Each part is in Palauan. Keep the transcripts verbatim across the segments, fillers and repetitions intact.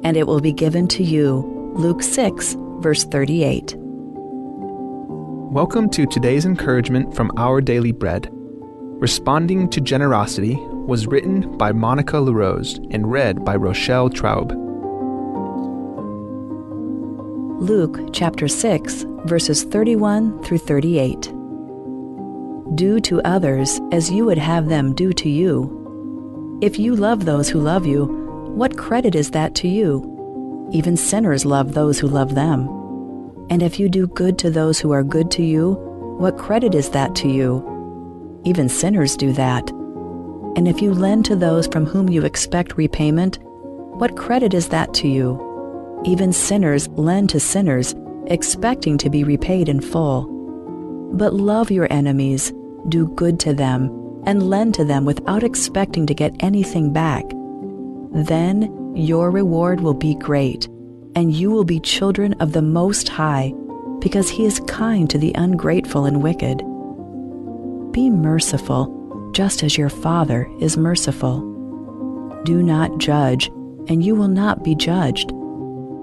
and it will be given to you. Luke six, verse thirty-eight. Welcome to today's encouragement from Our Daily Bread. Responding to Generosity was written by Monica LaRose and read by Rochelle Traub. Luke chapter six, verses thirty-one through thirty-eight. Do to others as you would have them do to you. If you love those who love you, what credit is that to you? Even sinners love those who love them. And if you do good to those who are good to you, what credit is that to you? Even sinners do that. And if you lend to those from whom you expect repayment, what credit is that to you? Even sinners lend to sinners, expecting to be repaid in full. But love your enemies, do good to them, and lend to them without expecting to get anything back. Then your reward will be great, and you will be children of the Most High, because he is kind to the ungrateful and wicked. Be merciful, just as your Father is merciful. Do not judge, and you will not be judged.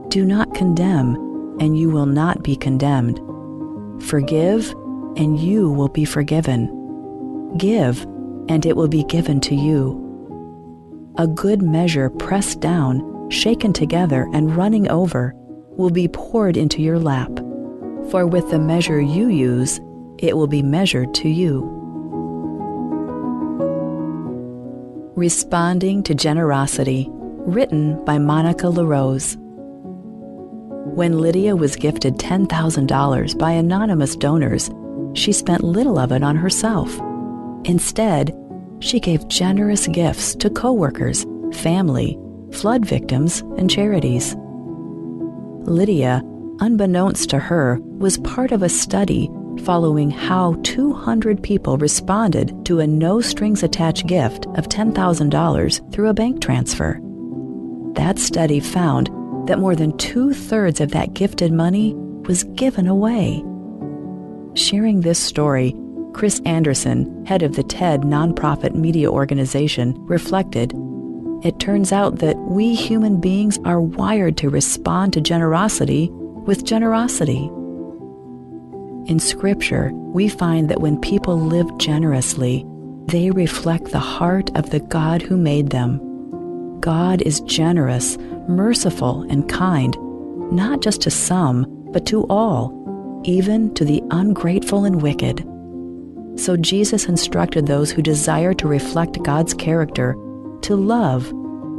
Do not condemn, and you will not be condemned. Forgive, and you will be forgiven. Give, and it will be given to you. A good measure pressed down, shaken together, and running over will be poured into your lap. For with the measure you use, it will be measured to you. Responding to Generosity, written by Monica LaRose. When Lydia was gifted ten thousand dollars by anonymous donors, she spent little of it on herself. Instead, she gave generous gifts to coworkers, family, flood victims, and charities. Lydia, unbeknownst to her, was part of a study following how two hundred people responded to a no-strings-attached gift of ten thousand dollars through a bank transfer. That study found that more than two-thirds of that gifted money was given away. Sharing this story, Chris Anderson, head of the TED nonprofit media organization, reflected, "It turns out that we human beings are wired to respond to generosity with generosity." In Scripture, we find that when people live generously, they reflect the heart of the God who made them. God is generous, merciful, and kind, not just to some, but to all, even to the ungrateful and wicked. So Jesus instructed those who desire to reflect God's character to love,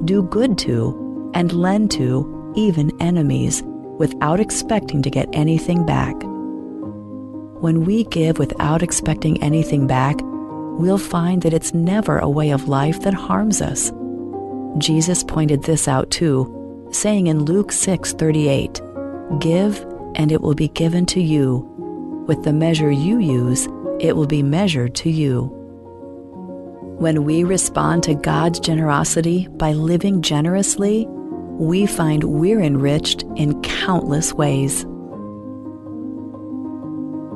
do good to, and lend to even enemies without expecting to get anything back. When we give without expecting anything back, we'll find that it's never a way of life that harms us. Jesus pointed this out too, saying in Luke six thirty-eight, "Give, and it will be given to you. With the measure you use, it will be measured to you." When we respond to God's generosity by living generously, we find we're enriched in countless ways.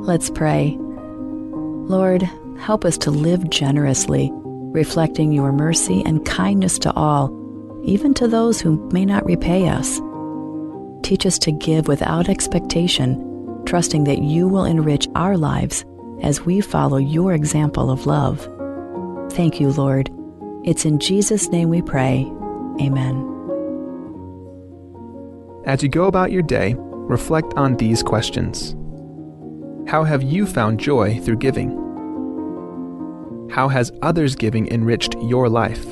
Let's pray. Lord, help us to live generously, reflecting your mercy and kindness to all, even to those who may not repay us. Teach us to give without expectation, trusting that you will enrich our lives as we follow your example of love. Thank you, Lord. It's in Jesus' name we pray. Amen. As you go about your day, reflect on these questions. How have you found joy through giving? How has others' giving enriched your life?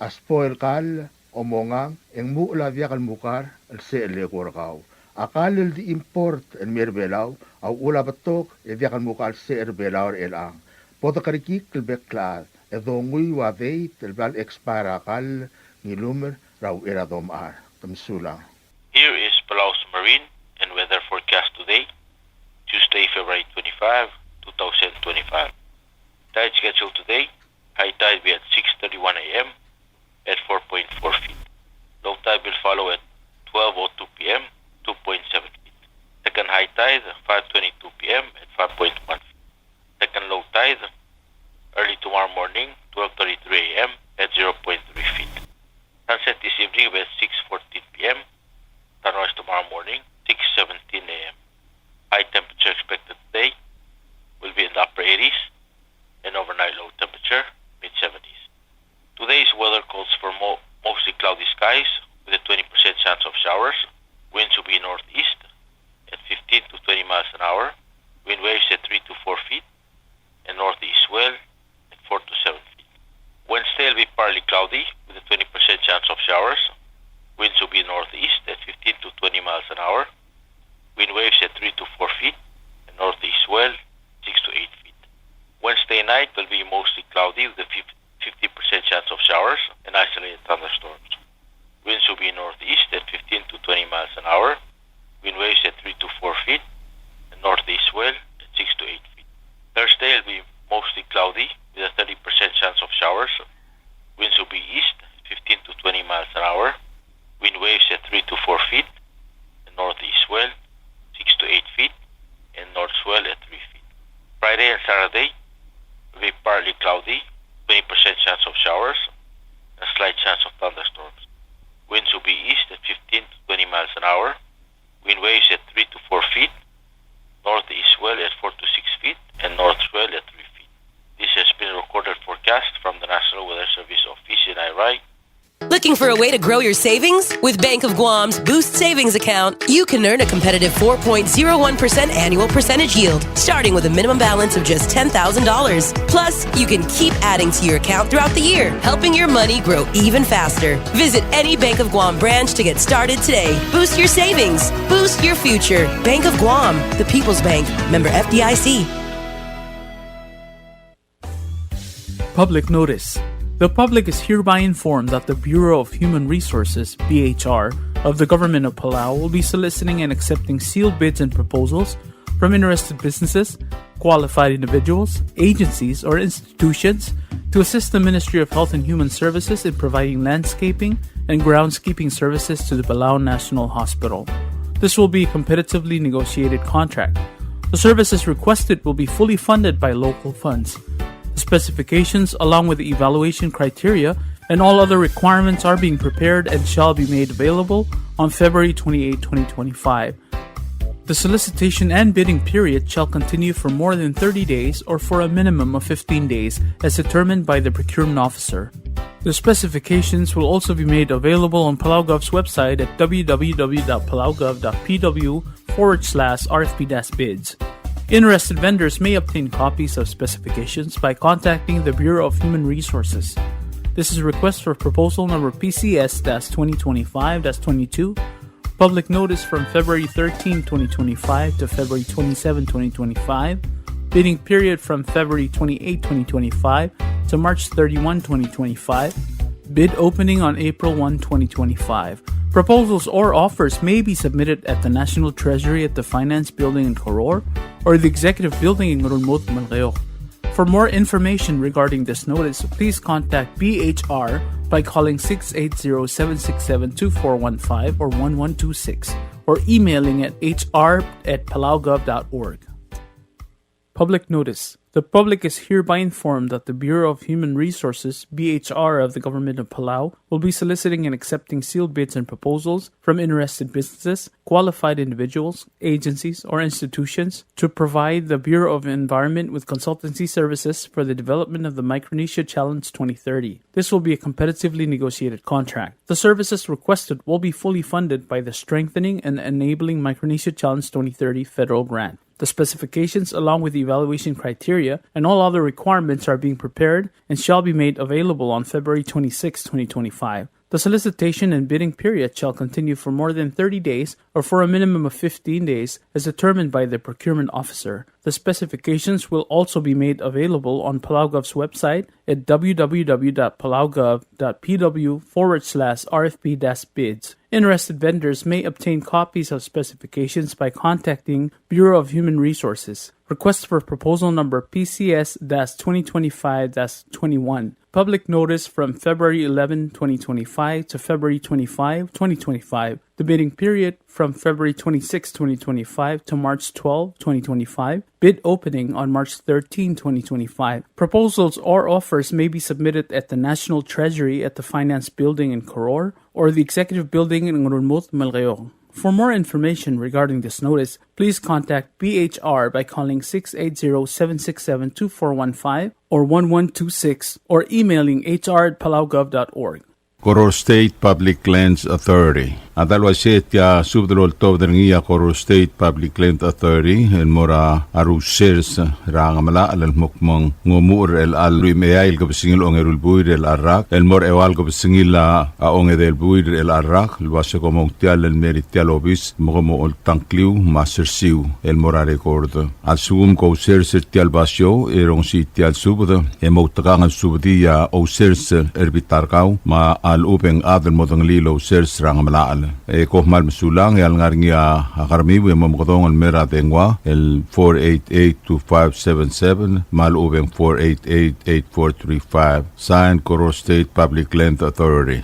A spoil kall, omongang, e ng muchel a diak el mukar el secher el eko er kau. A kall el di import el mei er Belau a uchul a betok e diak el mukar el secher er Belau er chelechang. Bo dekerekikl el bek el chad e donguiu a date el bla le expire a kall, ng ilumer er a uchei er a domechar. Te mesulang. Here is Palau's marine and weather forecast today, Tuesday, February twenty-five, two thousand twenty-five. Tide schedule today, high tide will be at six thirty-one A M at four point four feet. Low tide will follow at twelve oh two P M, two point seven feet. Second high tide, five twenty-two P M at five point one feet. Second low tide, Early tomorrow morning, twelve thirty-three a m at zero point three feet. Sunset this evening at six fourteen p m. Sunrise tomorrow morning, six seventeen a m. High temperature expected today will be in the upper eighties, and overnight low temperature, mid seventies. Today's weather calls for mo- mostly cloudy skies with a twenty percent chance of showers. Winds will be northeast at fifteen to twenty miles an hour. Wind waves at three to four feet, and northeast swell at four to seven feet. Wednesday will be partly cloudy with a twenty percent chance of showers. Winds will be northeast at fifteen to twenty miles an hour. Wind waves at three to four feet, and northeast swell six to eight feet. Wednesday night will be mostly cloudy with a fif- fifty percent chance of showers and isolated thunderstorms. Winds will be northeast at fifteen to twenty miles an hour. Wind waves at three to four feet, and northeast swell at six to eight feet. Thursday will be mostly cloudy with a thirty percent chance of showers. Winds will be east, fifteen to twenty miles an hour. Wind waves at three to four feet, and northeast swell six to eight feet, and north swell at three feet. Friday and Saturday will be partly cloudy, twenty percent chance of showers, and slight chance of thunderstorms. Winds will be east at fifteen to twenty miles an hour. Wind waves at three to four feet. Northeast swell at four to six feet, and north swell at three feet. This has been a recorded forecast from the National Weather Service Office in Airai. Looking for a way to grow your savings? With Bank of Guam's Boost Savings Account, you can earn a competitive four point zero one percent annual percentage yield, starting with a minimum balance of just ten thousand dollars. Plus, you can keep adding to your account throughout the year, helping your money grow even faster. Visit any Bank of Guam branch to get started today. Boost your savings. Boost your future. Bank of Guam, the People's Bank. Member F D I C. Public notice. The public is hereby informed that the Bureau of Human Resources, B H R, of the Government of Palau will be soliciting and accepting sealed bids and proposals from interested businesses, qualified individuals, agencies, or institutions to assist the Ministry of Health and Human Services in providing landscaping and groundskeeping services to the Palau National Hospital. This will be a competitively negotiated contract. The services requested will be fully funded by local funds. The specifications, along with the evaluation criteria and all other requirements, are being prepared and shall be made available on February twenty-eighth, twenty twenty-five. The solicitation and bidding period shall continue for more than thirty days or for a minimum of fifteen days as determined by the procurement officer. The specifications will also be made available on PalauGov's website at w w w dot palaugov dot p w forward slash r f p dash bids. Interested vendors may obtain copies of specifications by contacting the Bureau of Human Resources. This is request for proposal number P C S dash twenty twenty-five dash twenty-two. Public notice from February thirteenth, twenty twenty-five to February twenty-seventh, twenty twenty-five. Bidding period from February twenty-eighth, twenty twenty-five to March thirty-one, twenty twenty-five. Bid opening on April one, twenty twenty-five. Proposals or offers may be submitted at the National Treasury at the Finance Building in Koror or the Executive Building in Ngerulmud, Melekeok. For more information regarding this notice, please contact B H R by calling six eight zero, seven six seven, two four one five or one one two six, or emailing at h r at palaugov dot org. Public notice. The public is hereby informed that the Bureau of Human Resources, B H R, of the Government of Palau will be soliciting and accepting sealed bids and proposals from interested businesses, qualified individuals, agencies, or institutions to provide the Bureau of Environment with consultancy services for the development of the Micronesia Challenge twenty thirty. This will be a competitively negotiated contract. The services requested will be fully funded by the Strengthening and Enabling Micronesia Challenge twenty thirty federal grant. The specifications, along with the evaluation criteria and all other requirements, are being prepared and shall be made available on February twenty-sixth, twenty twenty-five. The solicitation and bidding period shall continue for more than thirty days or for a minimum of fifteen days as determined by the procurement officer. The specifications will also be made available on PalauGov's website at w w w dot palaugov dot p w forward slash r f p dash bids. Interested vendors may obtain copies of specifications by contacting Bureau of Human Resources. Request for proposal number P C S dash twenty twenty-five dash twenty-one. Public notice from February eleven, twenty twenty-five to February twenty-five, twenty twenty-five. The bidding period from February twenty-sixth, twenty twenty-five to March twelfth, twenty twenty-five. Bid opening on March thirteenth, twenty twenty-five. Proposals or offers may be submitted at the National Treasury at the Finance Building in Koror or the Executive Building in Ngerulmud, Melekeok. For more information regarding this notice, please contact B H R by calling six eight zero, seven six seven, two four one five or one one two six or emailing H R at palaugov dot org. Koror State Public Lands Authority. A dal uaisei e tia subed el oltobed er ngii a Koror State Public Land Authority el mo er a reusers er a Ngemelachel el mo kmo ng omuchel er chelecha el lluich me a eai el kebesengil a ongeru el buil er chelecha el rak el mo er a eua el kebesengil a ongedei el buil er chelecha el rak el uase kom oungtial el mei er tia el obis me kom oltangkliu me a sersiu el mo er a record. A lsekum ke ousers er tia el basio e rongesii tia el subed e moutekangel el subedii a ousers er bita er kau me a lechub e ng chad el modengelii el ousers er a Ngemelachel. E kom kmal mesulang e a lengar er ngii a kermiu e mo mekedong el mei er a dengua el four eight eight two five seven seven me a lechub e ng four eight eight eight four three five. Sign, Koror State Public Land Authority.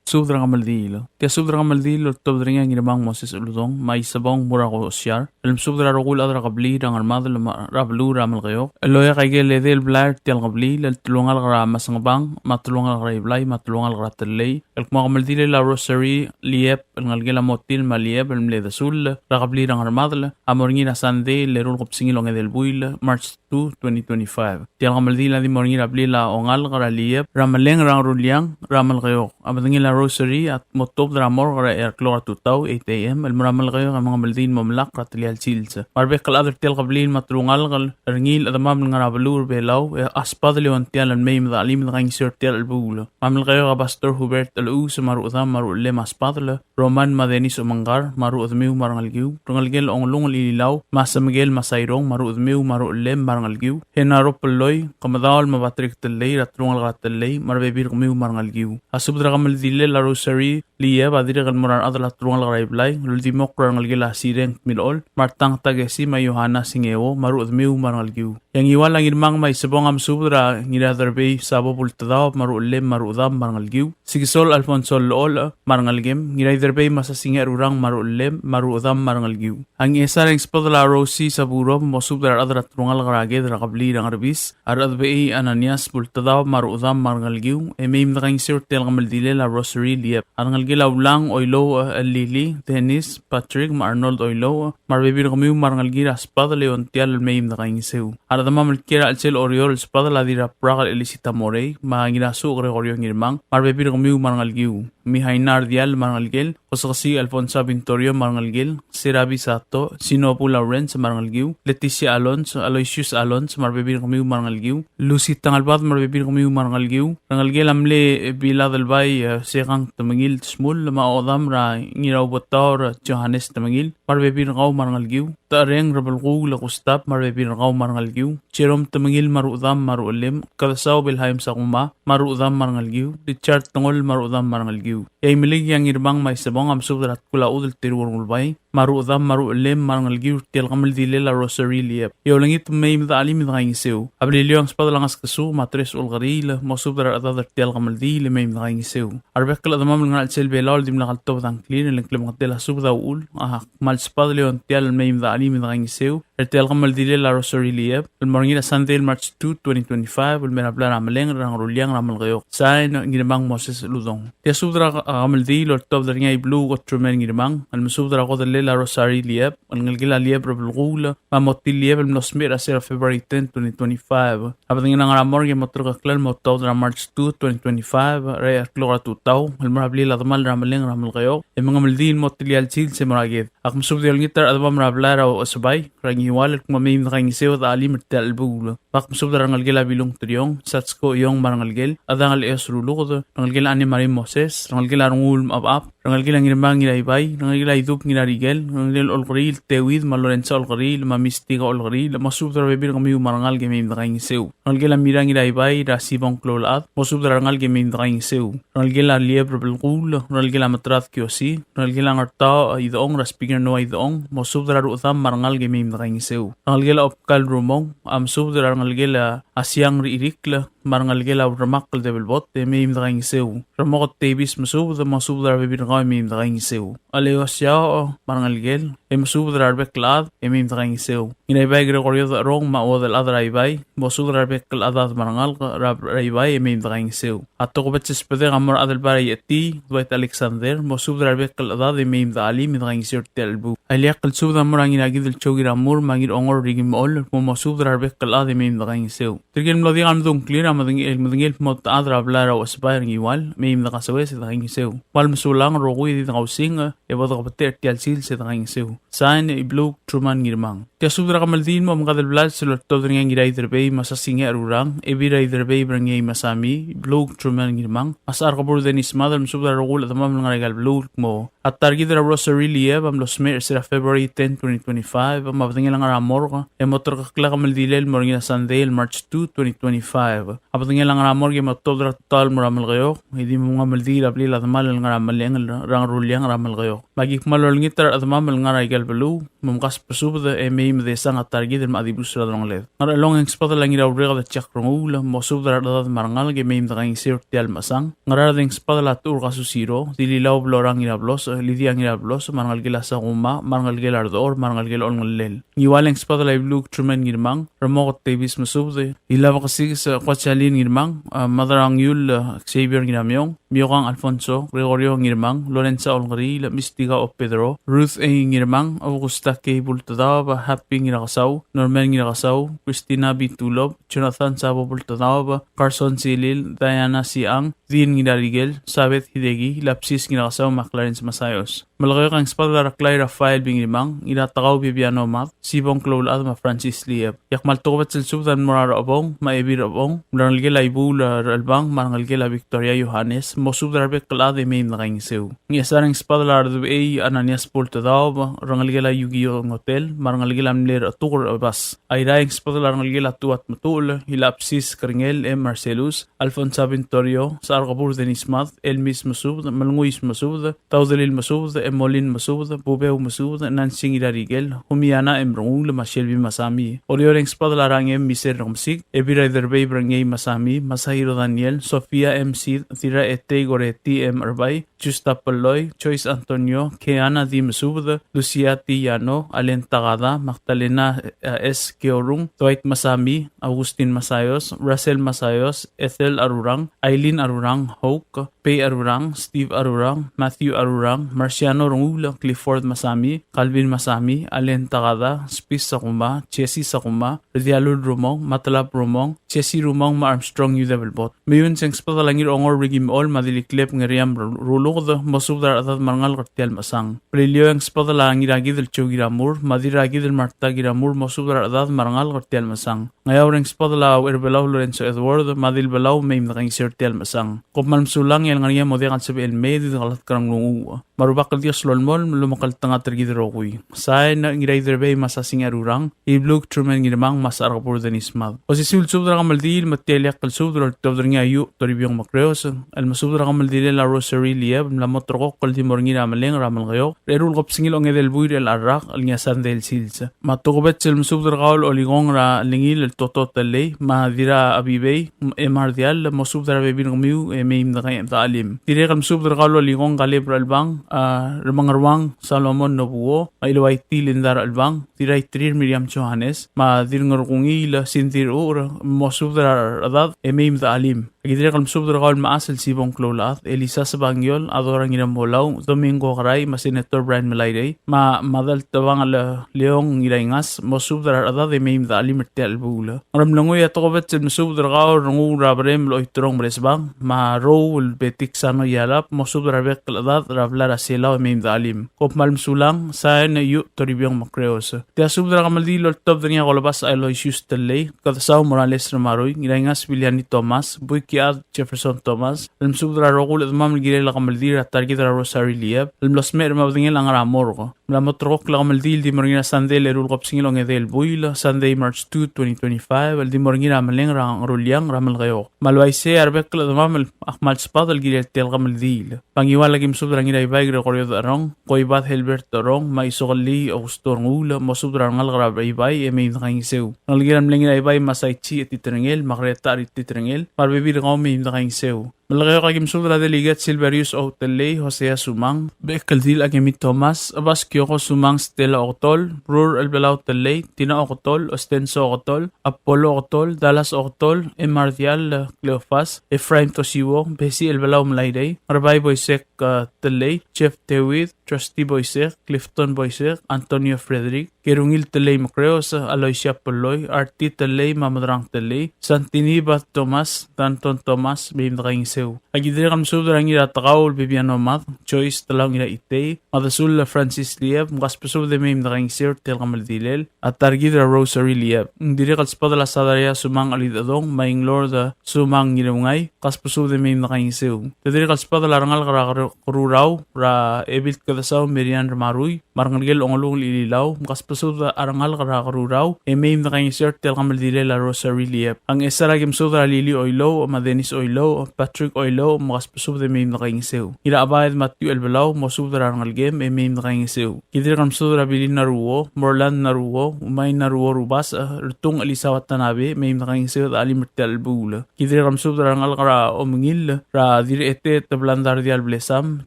Subed er a kemeldiil. Tia subed er a kemeldiil el oltobed er ngii a Ngirmang Moses Uludong me a Isebong Murako Osiar el mesubed er a rokui el chad er a kebliil er a Ngermadel me a beluu er a Melekeok el oeak aike el edei el blai er tia el kebliil el telungalek er a Masengebang me a telungalek er a Iblai me a telungalek er a Tellei el kmo a kemeldilel a Rosary Liep el ngelekel a Motil me a Liep el mle desull er a kebliil er a Ngermadel a mo er ngii er a Sandei el eru el kebesengil a ongedei el buil, March two, twenty twenty-five. Tia el kemeldiil a di mo er ngii er a blil a Ongalek er a Liep er a Meleng er a Ngeruliang er a Melekeok. A bedengel a Rosary a mo tuobed er a morgue er a eai el klok er a tutau, eight A M, el mo er a Melekeok e mengemeldiil el mo melakl er a tia el sils. Me a rebek el chad er tia el kebliil me a telungalek er ngii el chedemam el ngar er a beluu er a Belau e a sbadel e ontial el mei me de chelim e de kaingeseu er tia el chelebuul. Me a Melekeok a Pastor Hubert Elechuus me a ruchedam me a ruchellem a sbadel, Roman me a Dennis Omengkar me a ruchedemiu me a rengelekiu, rengelekel Ongelungel Ililau me a Semekel me a Sairong me a ruchedemiu me a ruchellem me a rengelekiu, Henaro Pelloi, Kemedaol me a Patrick Tellei er a telungalek er a Tellei me a rebebil er kemiu me a rengelekiu. A subed er a kemeldilel a Rosary Liep a dirrek el mo er a rechad er a telungalek er a Iblai el uldimukl er a rengelekel a Sireng Milechol me a Rtang Takesi me a Yohana Singeo me a ruchedemiu me a rengelekiu. E a Ngiwal a Ngirmang me a Isebong a mesubed er a Ngiraiderbei Sabo Bultedaob me a ruchellem me a ruchedam me a rengelekiu, Sikisol Alfonso Llecholech me a rengelekem, Ngiraiderbei me a Sasingech Rurang me a ruchellem me a ruchedam me a rengelekiu. A Ngchesar e ng sbedel a Rosi Saburov el mo subed er a rechad er a telungalek er a Ked er a kebliil er a Ngerbis, a Rechedebechii Ananias Bultedaob me a ruchedam me a rengelekiu, e mei me de kaingeseu er tia el kemeldilel a Rosary Liep. A rengelekel a Ulang Oilouch el Lili, Dennis, Patrick me a Arnold Oilouch me a rebebil er kemiu me a rengelekir a sbadel e ontial el mei me de kaingeseu. A rechedemam el kiei er a chelsel Oreor el sbadel a Dirrabrak el Elisita Morei me a Ngirasuch Gregorio Ngirmang me a rebebil er kemiu me a rengelekiu. Mihaina Ardial me a rengelekel, Kosekesii Alfonsa Vintorio me a rengelekel, Serabi Sato, Sinobu Lawrence me a rengelekiu, Leticia Alonso, Aloysius Alonso me a rebebil er kemiu me a rengelekiu, Lucy Tangelbad me a rebebil er kemiu me a rengelekiu, rengelekel a mle Biladelbai, e, Sekang Temengil Smul me a odam er a Ngiraubetaor Johannes Temengil me a rebebil er kau me a rengelekiu, Techereng Rebelkuul Gustav me a rebebil er kau me a rengelekiu, Jerome Temengil me a ruchedam me a ruchellem, Kedesau Belhaim Sakuma me a ruchedam me a rengelekiu, Richard Tengol me a ruchedam me a rengelekiu. E a Imeliik e a Ngirmang me a Isebong a mesubed er a Tkul a Chudel Teruo Rengulbai me a ruchedam me a ruchellem me a rengelekiu er tia el kemeldilel a Rosary Liep. E olengit me mei me de chelim e de kaingeseu. A Beliliou e ng sbadel a Ngeskesuk me a Teres Olkeriil el mo subed er a rechedad er tia el kemeldiil e mei me de kaingeseu. A rebek el chedemam el ngar er a chelsel Belau el dimlak el tobed a ngklir e le ng klemengetel a subed a uchul, a kmal sbadel e ontial el mei me de chelim e de kaingeseu er tia el kemeldilel a Rosary Liep el mo er ngii er a Sandei el March two, twenty twenty-five, el mei er a blai er a Meleng er a Ngeruliang er a Melekeok. Sain, Ngirmang Moses Uludong. Tia subed er a kemeldiil el oltobed er ngii a Ibluuk Truman Ngirmang el mesubed er a kodellel a Rosary Liep el ngelekel a Liep Rebelkuul me a Motil Liep el mlo smecher er a sel February ten, twenty twenty-five. A bedengel a ngar er a morgue e mo terkeklel el mo tuobed er a March two, twenty twenty-five, er a eai el klok er a tutau el mo er a blil a demal er a Meleng er a Melekeok e mengemeldiil el mo tia el sils e mo er a Ked. Ak mesubed e olengit er a rechedemam er a blai er a Ochesebai er a Ngiwal el kmo mei me de kaingeseu e de chelim er tia el chelebuul. Ak mesubed er a rengelekel a Bilung Teriong, Satsko Iong me a rengelekel, Chedangel Eos Ruluked, rengelekel a Anne Marie Moses, rengelekel a Rengul Mechebechab, Rengelekel a Ngirmang Ngiraibai, rengelekel a Idub Ngirarikel, rengelekel Olkeriil Teuid, me a Lorenza Olkeriil, me a Mistika Olkeriil, mosubed er a rebebil er kemiu me a rengalek e mei me dekaingeseu. Rengelekel a Mira Ngiraibai, er a Sibong Kloulechad, mosubed er a rengalek e mei me dekaingeseu. Rengelekel a Lieb er a Belkuul, rengelekel a Metrad Kiosi, rengelekel a Ngertaoch Idechong, er a Speaker Noah Idechong, mosubed er a rechedam me a rengalek e mei me dekaingeseu. Rengelekel a Obkal Rumong, a mosubed er a rengelekel a Siang Richirikl, me a rengelekel a Urremakl Debelbot, e mei me dekaingeseu. Remoket Davis, mosubed, mosubed er a rebebil er kau e mei me dekaingeseu. Aleo Siaoch, me a rengelekel, e mosubed er a rebek el chad, e mei me dekaingeseu. Ngiraibai Gregorio Decherong, me a Uodelchad er a Ibai, mosubed er a rebek el chedad me a rengalek er a Ibai, e mei me dekaingeseu. A tokubets el sbedek a mo er a Adelbai er a Iecheti, Dwight Alexander, mosubed er a rebek el chedad e mei me dechelim e dekaingeseu er tia el chelebuul. A ileakl el subed a mo er a Ngirakidel Joe Ngiramur, me a Ngirongor Ricky Mechol, mo mosubed er a rebek el chad e mei me dekaingeseu. Tirke el mlo diak el medung a ngklir a medengei, medengei el kmo a chad er a blai er a Uchesbai er a Ngiwal, mei me dekasoes e dekaingeseu. Kmal mesulang, rokui e di dekausing, e bo dekebetech er tia el sils e dekaingeseu. Sain, Ibluuk Truman Ngirmang. Tia subed er a kemeldiil el mo mengkad el blals el oltobed er ngii a Ngiraiderbei me a Sasingech Rurang, Ebil er a Iderbei Berengei Masami, Ibluuk Truman Ngirmang, me a Sechar Kebur Dennis Mad, el mesubed er a rokui el chedemam el ngar er aika el beluu el kmo a ta er kid er a Rosary Lieb a mlo smecher er sera February ten, twenty twenty-five, me a bedengel a ngar er a morgue, e mo terkekl a kemeldilel el mo er ngii er a Sunday el March two, twenty twenty-five. A bedengel a ngar er a morgue e mo tuobed er a tutau el mo er a Melekeok, e di mo mengemeldiil er a blil a demal el ngar er a Meleng er a Ngeruliang er a Melekeok. Me aki kmal olengit er a rechedemam el ngar er aika el beluu, me mkasbesubed e mei me desang a ta er kid el mla dibus er a delongeled. Ngerchelong e ng sbedel a Ngiraurreked Jack Renguul, mosubed er a rechedad me a rengalek e mei me dekaingeseu er tia el mechesang. Ngaraard e ng sbedel a Techur Kasusiro, Dililau Blorang Ngirablos, Lydia Ngirablos, me a rengelekel a Sakuma, me a rengelekel a Rdechor, me a rengelekel a Olngellel. Ngiwal e ng sbedel a Ibluuk Truman Ngirmang, Remoket Davis, mosubed, Ilabekesiks Kuachalin Ngirmang, a, Madrang Yul, a, Xavier Ngiramiong, Miokang Alfonso, Gregorio Ngirmang, Lorenza Olngeriil, Mistika O. Pedro, Ruth A. Ngirmang, Augusta K. Bultedaob, Happy Ngirakesau, Norman Ngirakesau, Christina B. Tulop, Jonathan Sabo Bultedaob, Carson Silil, Diana Siang, Dean Ngirarikel, Sabeth Hideki, Lapsis Ngirakesau, me a Clarence Masayos. Melekeok e ng sbedel a Reklai Rafael B. Ngirmang, Ngiratekau Bibiano Mad, Sibong Kloulechad me a Francis Lieb. E a kmal tokubets el subed a mo er a Rechebong, me a Ebil Rechebong, me a rengelekel a Ibuul er a Chelbang, me a rengelekel a Victoria Yohanes, mosubed er a rebek el chad e mei me dekaingeseu. Ngchesar e ng sbedel a Redebechei Ananias Bultedaob, rengelekel a Yukio Ngotel, me a rengelekel a mle Rechetuker Bas. Airai e ng sbedel a rengelekel a Tuat Metuchel, Ilapsis Kerengel M. Marcelus, Alfonsa Vintorio, Sechar Kebur Dennis Mad, Elmis Mesubed, Melnguis Mesubed, Taudelil Mesubed, Emolin Mesubed, Bubeu Mesubed, Nancy Ngirarikel, Humiana M. Renguul, me a Shelby Masami. Oreor e ng sbedel a Rangem Miser Rekemesik, Ebil er a Iderbei Berengei Masami, Masahiro Daniel, Sofia M. Sid, Dirraetei Goreti M. Erbai, Justa Peloi, Joyce Antonio, Keana D. Mesubed, Lucia T. Yano, Alen Takada, Magdalena, eh, S. Keorung, Dwight Masami, Augustin Masayos, Russell Masayos, Ethel Arurang, Aileen Arurang, Hoke, Pei Arurang, Steve Arurang, Matthew Arurang, Marciano Renguul, Clifford Masami, Calvin Masami, Alen Takada, Spis Sakuma, Jesse Sakuma, Redialul Rumong, Matlab Rumong, Jesse Rumong, me a Armstrong Udebelbot. Meiuns e ng sbedel a Ngirongor Ricky Mechol, me a Dilikleb Ngeriam Ru-, Ruluked, mosubed er a rechedad me a rengalek er tia el mechesang. Beliliou e ng sbedel a Ngirakidel Joe Kiramur, me a Dirrakidel Martha Kiramur, mosubed er a rechedad me a rengalek er tia el mechesang. Ngeaur e ng sbedel a Ucherbelau Lorenzo Edward, me a Dilbelau, mei me dekaingeseu er tia el mechesang. Kom kmal mesulang e a lengar er ngii a mo diak el sebechel el mei e di dekelatk er a nglunguuch. Me a Rubak el Dios a lolemolem el omekngeltengat er kid el rokui. Sain, Ngiraiderbei me a Sasingech Rurang, Ibluuk Truman Ngirmang, me a Sechar Kebur Dennis Mad. Osisiu el subed er a kemeldiil me tia el ileakl el subed el oltobed er ngii a Iuch Toribiong Mekreos, el mesubed er a kemeldilel a Rosary Lieb, el mla mo ulterekokl el di mo er ngii er a Meleng er a Melekeok, er a eru el kebesengil a ongedei el buil er chelecha el rak el ngii a Sandei el sils. Me a tokubets el mesubed er kau el Olikong er a Lengil el Toto Telei, me a Dirrabibei, e Mardial, mosubed er a rebebil er kemiu, e mei me dekaingeseu. Dirrek el mesubed er kau el Olikong Kaleb er a Chelbang, a, Remengeruang Salomon Nobuo, me a Iloaiti Linda er a Chelbang, Dirraitrir Miriam Johannes, me a Dirngerkungiil Sindir Ur, mosubed er a rechedad, e mei me dekaingeseu. Aki dirrek el mesubed er kau el mechas el Sibong Kloulechad, Elisa Sebangiol, Adora Ngiramolau, Domingo Kerai, me a Senator Brian Melairei, me a Madal Tebang el Leong Ngiraingas, mosubed er a rechedad e mei me dekaingeseu er tia el chelebuul. Ngeremlengui a tokubets el mesubed er kau el Renguul er a Berem el Oiterong Meresbang, me a Rou el Betik Sano Ialap, mosubed er a rebek el chedad er a blai er a Selau e mei me de chelim. Kom kmal mesulang, sain e Iu Toribiong Mokreos. Tia subed er a kemeldiil el oltobed er ngii a Kolobas Aloysius Tellei, Kedesau Morales Remarui, Ngiraingas Viliani Thomas, Buikiad Jefferson Thomas, el mesubed er a rokui el chedemam el kirel a kemeldiil er a ta er kid er a Rosary Lieb, el mlo smecher me a bedengel a ngar er a morgue. Me a mo terrekokl a kemeldiil el di mo er ngii er a Sandei el eru el kebesengil a ongedei el buil, Sunday, March two, twenty twenty-five, el di mo er ngii er a Meleng er a Ngeruliang er a Melekeok. Me a le uaisei a rebek el chedemam a kmal sbadel el kirel tia el kemeldiil. Bangiual a ki mesubed er a Ngiraibai Gregorio Decherong, Koibad Helbert Decherong, me a Isokellii Augusto Renguul, mosubed er a rengalek er a Baibai e mei me dekaingeseu. Rengelekel a mle Ngiraibai Masaichi Etiterengel, me a Greta Etiterengel, me a rebebil er kau mei me dekaingeseu. Melekeok a ki mesubed er a Delegate Silverius O. Tellei, Hosea Sumang, Bekeldil Akemi Thomas, Abas Kioko Sumang, Stella Oketol, Rur Elbelau Tellei, Tina Oketol, Ostenso Oketol, Apollo Oketol, Dallas Oketol, Emardial, eh, Cleofas, Ephraim Toshiwo, Besi Elbelau Melairei, Rebai Boisek, eh, Tellei, Jeff David, Trusty Boisek, Clifton Boisek, Antonio Frederick, Kerungil Tellei Mekreos, Aloysia Polloi, Arti Tellei, me a Medrang Tellei, Santini Bad Thomas, Danton Thomas, mei me dekaingeseu. A ki dirrek el mesubed er a Ngiratekau el Bibiano Mad, Joyce Telau Ngiraitei, me a Desul Francis Lieb, mkasbesubed e mei me dekaingeseu er tia el kemeldilel a ta er kid er a Rosary Lieb. Ng dirrek el sbadel a Sadaria Sumang Alidedong, me a Inglord Sumang Ngireungai, mkasbesubed e mei me dekaingeseu. Te dirrek el sbadel a rengalek er a Keru-, Kerurau, er a Ebil Kedesau Merian Remarui, me a rengelekel Ongelungel Ililau, mkasbesubed a rengalek er a Kerurau, e mei me dekaingeseu er tia el kemeldilel a Rosary Lieb. A Ngchesar a ki mesubed er a Lili Oilouch, me a Dennis Oilouch, Patrick Oilouch, mkasbesubed e mei me dekaingeseu. Ngirachebaed Matthew Elbelau, mosubed er a rengelekem, e mei me dekaingeseu. Ki dirrek el mesubed er a Billy Naruo, Morland Naruo, Umai Naruo Rubasech, Rtung Elisa Watanabe, mei me dekaingeseu e de chelim er tia el chelebuul. Ki dirrek el mesubed er a rengalek er a Omengil, er a Dirrechete Teblandar Dial Blesam,